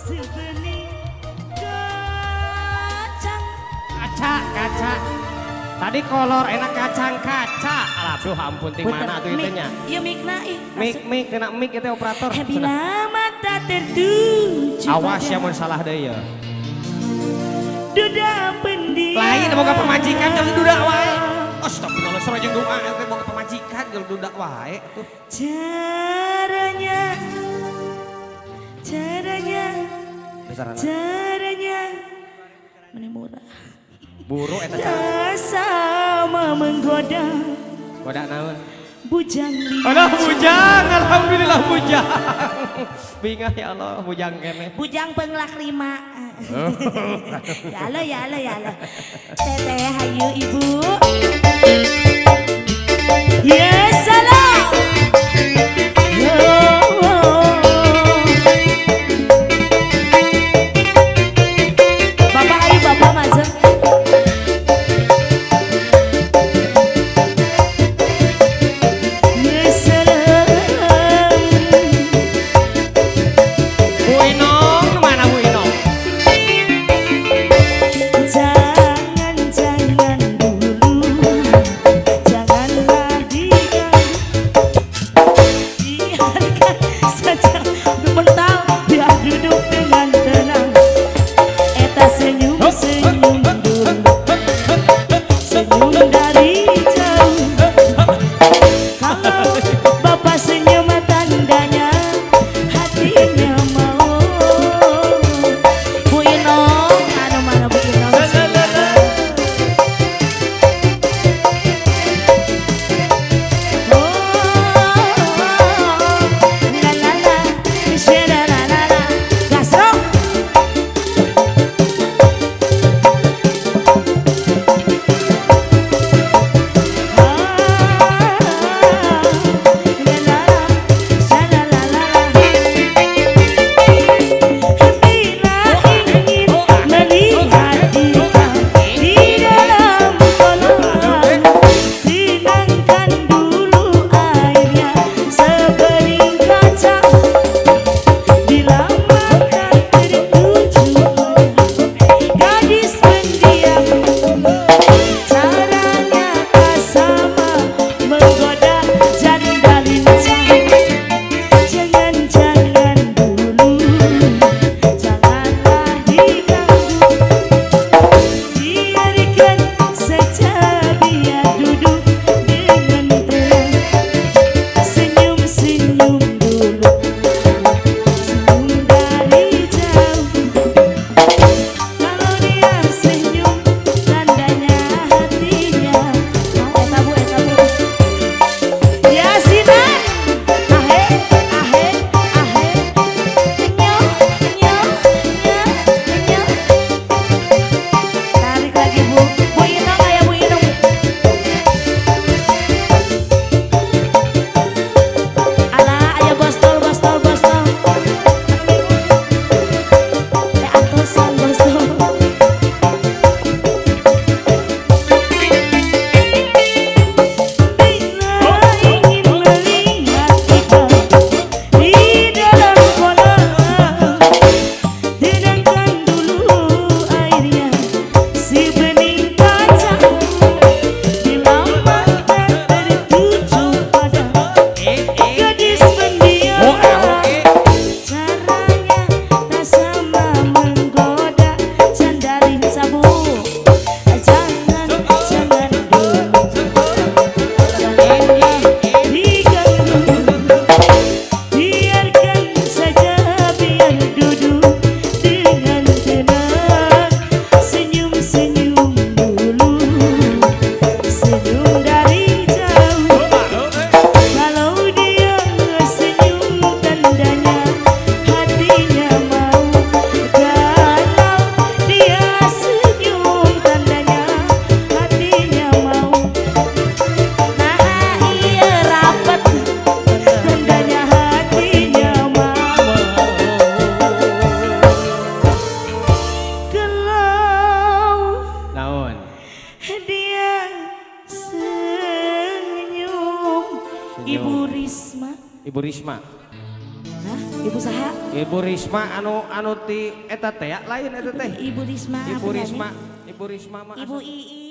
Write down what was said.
Sebening kacang. Kaca, kaca. Tadi kolor enak kacang kaca. Alah, aduh ampun ti mana tuh itunya. Iya mikna ih. Mik mik kena mik itu operator. Bila mata tertuju. Awas ya mun salah deui ya. Duda pendiam. Lain boga pamajikan jadi duda wae. Astagfirullah sareng jeung doa teh boga pamajikan jeung duda wae tuh. Caranya. Caranya. Caranya. Meni murah. Buru eta cara. Sama menggoda. Goda naon? Bujang lincah. Alah bujang, alhamdulillah bujang. Bingah ya Allah, bujang kene. Bujang penglak 5. Ya Allah, ya Allah, ya Allah. Teteh hayu ibu. Ya salam. Bapak hayu bapak maju. Ibu Risma. Ibu Risma. Hah? Ibu saha? Ibu Risma anu ti eta teh lain eta teh. Ibu Risma. Ibu Risma. Ibu Risma mah. Ibu Ii.